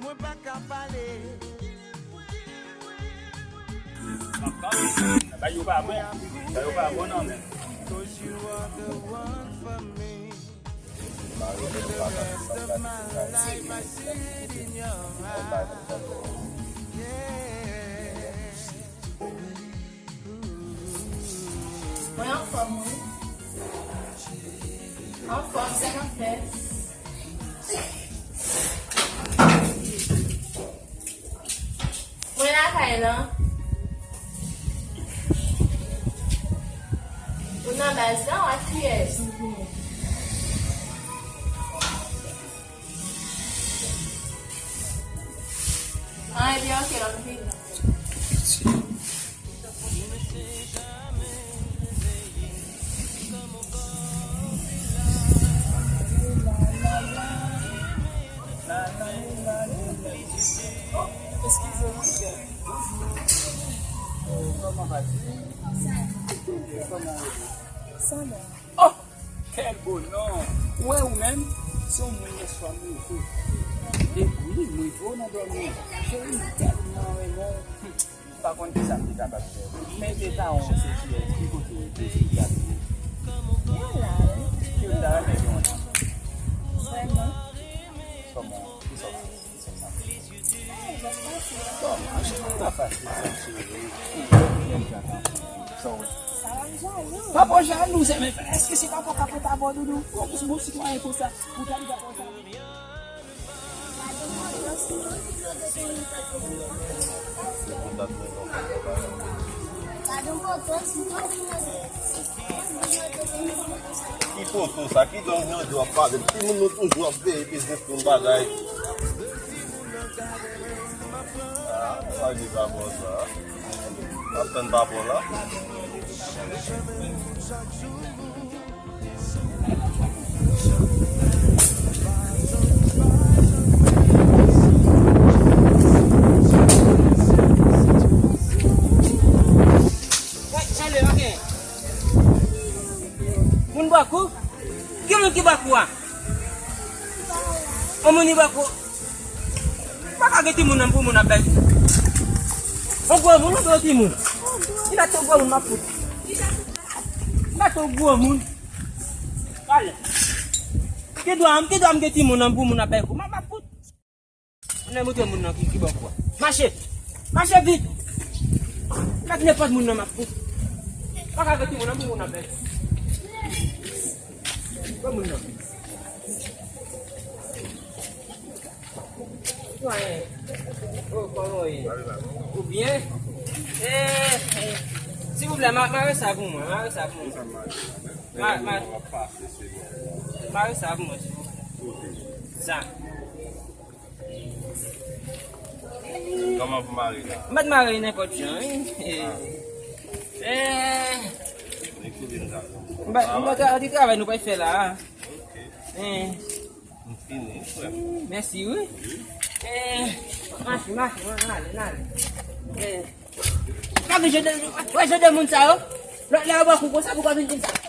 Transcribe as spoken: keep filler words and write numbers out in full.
Mwen pa ka pale. Ba yo pa bon. Ba yo pa bon non, men. Mwen anfòm, wi. Anfòm, sa n ap fè? Mwen lakay lan. Ou nan baz la, w ak kiyès? An, ebyen, oke, m ap vini. Eskize m, bonjou. Kòman va ti? Kòman ou ye? Sa va. Oh! Kèl bonan! Ou wè ou menm, se yon moun yèswa m rive. Depi m rive w nan dòmi, cheri, m tèlman renmen w. M pa konn kisa m te kapab fè. Men te ta yon se kiyès, ki kote w te, ki kote w te. Mwen la, wi. Ki w ta renmen gen yon nan? Vrèman. Kòman? Kisa w Bon, mwen cheri, pa fasil sa, cheri. Sa w wè? Papa w jalou, se men, èske se papa w k ap ret avè w, Doudou? Ou bon sitwayen konsa, ou ta di papa w jalou? Ki foto sa? Ki jan jan di w ap pale? Timoun nou toujou ap veye biznis pou n bagay. Ah, sa li pa bon sa. Ap tann pa bon la. Wè, chale, ok. Moun bò kou? Ki moun ki bò kou a? On moun ki bò kou? Pa ka gen timoun nan pou moun ap bèk. On gwo moun, on gwo timoun. Li mèt on gwo moun, m ap fout. Li mèt on gwo moun. Pale. Ki dwa m, ki dwa m gen timoun nan pou moun ap bèk ou? M ap, m ap fout. Ann al montre moun nan ki, ki bò kou a. Mache! Mache vit! Mèt nenpòt moun nan m ap fout. Pa ka gen timoun nan pou moun nan bèl. Bon moun nan. Sitwayen. Oh, kòman w ye? Ou byen? Eh, eh. Silvouplè, ma, mare sa pou mwen, mare sa pou mwen. Ma, ma, mare sa pou mwen, silvouplè. Sa. Kòman pou mare la? M pa t mare nenpòt jan, wi. Eh. Eh. Nèg sou vin sa. M pa, m pa t di travay nou pral fè la a. Ok. Eh. M fini, frè m. Mèsi, wi. Eh. Mache, mache, n ale, n ale. Eh. Gade jan de, wè jan de moun sa yo. Lè, lè yo bò kou konsa, pou ka vin di m sa.